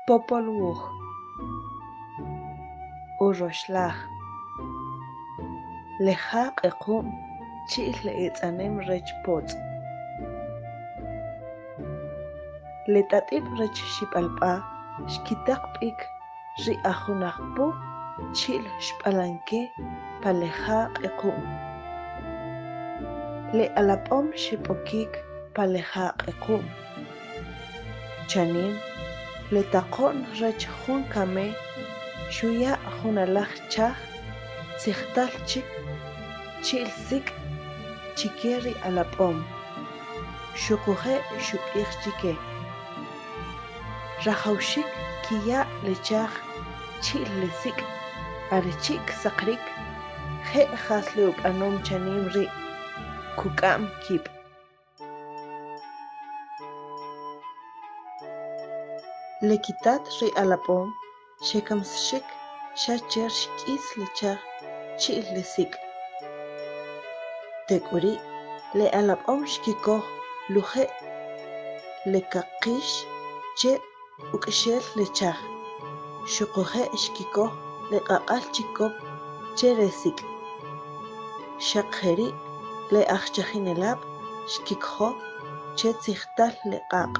Popol Wuj. Uroxlaj. Le ja Q'equ'm chi'l le etz'anem rech potz'. Le tat'ib' rech Xib'alb'a xkitaq b'ik ri a Junajpu chi'l Xb'alanke pa le ja Q'equ'm. Le alab'om xeb'okik pa le ja Q'equ'm. Chanim, le taqo'n rech jun kame xuya' jun alaj chaj tzijtal chik chi'l sik' chike ri alab'om, xuquje' xub'ij chike: Rajawaxik kiya' le chaj chi'l le sik' are chi' ksaqarik, je' jas le ub'anom chanim ri' kuk'a'm kib'. Le kitat ri alab'om xekamsaxik xa cher xk'is le chaj chi'l le sik'. Tek'uri' le alab'om xkikoj luje' le kaqix che uk'axel le chaj, xuquje' xkikoj le q'aq'al chikop che le sik'. Xaq jeri' le ajchajinelab' xkikojo che tzijtal le q'aq'.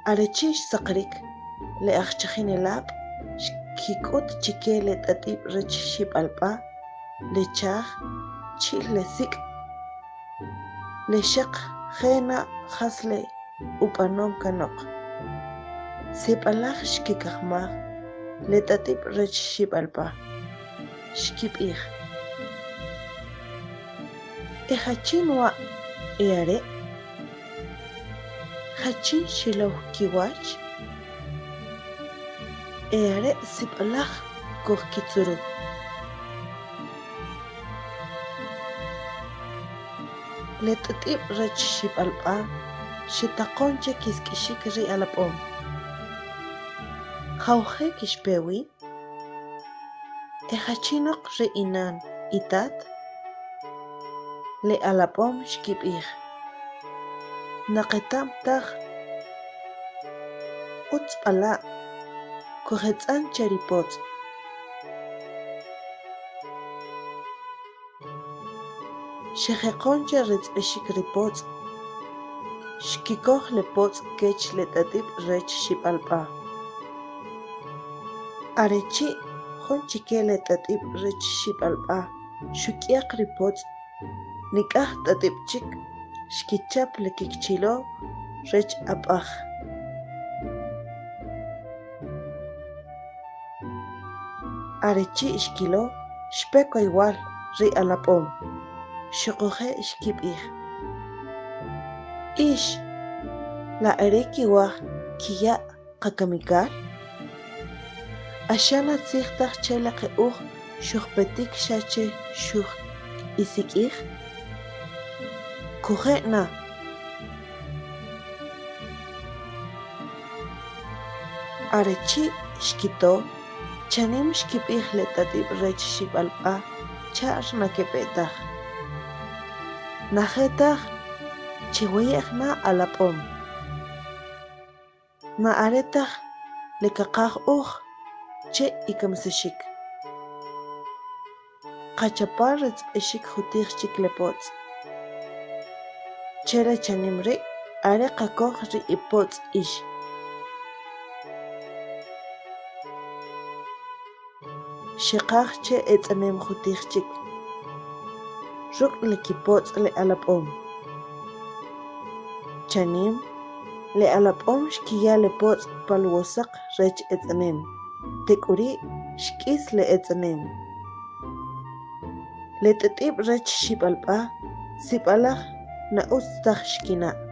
Are chi' xsaqarik, le ajchajinelab' xkik'ut chike le tat'ib' rech Xib'alb'a le chaj chi'l le sik' le xaq je' na jas le ub'anom kanoq. Sib'alaj xkikajmaj le tat'ib' rech Xib'alb'a, xkib'ij: E jachin wa' e are'? Jachin xilow kiwach? E are' sib'alaj kojkitzuru. Le t'ut'ib' rech Xib'alb'a xetaqon che kisik'ixik ri alab'om. Jawje' kixpe wi? E jachinoq ri inan itat? Le alab'om xkib'ij: Na qeta'm taj. Utz b'a la', kujetz'an che ri potz'. Xejeqon che retz'b'exik ri potz'. Xkikoj le potz' kech le tat'ib' rech Xib'alb'a. Are chi' jun chike le tat'ib' rech Xib'alb'a xuk'yaq ri potz', nik'aj tat'ib' chik xkichap le kikchilo rech ab'aj. Are chi' xkilo xpe koywal ri alab'om, xuquje' xkib'ij: Ix, la are kiwaj kiya' qakamikal? Axana tzij taj che le qe'uj xujpetik xa che xuj-isik'ij? Kuje' na. Are chi' xkito, chanim xkib'ij le tat'ib' rech Xib'alb'a cha'r na keb'e taj. Na je taj, chiweye'j na alab'om. Na are taj le kaqaj uj che ikamsaxik. Qachapa retz'b'exik jutij chik le potz'. Che le chanim ri' are qakoj ri ipotz' ix. Xeqaj che etz'anem jutij chik, ruk' le kipotz' le alab'om. Chanim, le alab'om xkiya le potz' pa luwosaq rech etz'anem, tek'uri' xk'is le etz'anem. Le t'it'ib' rech Xib'alb'a sib'alaj na utz taj xkina'.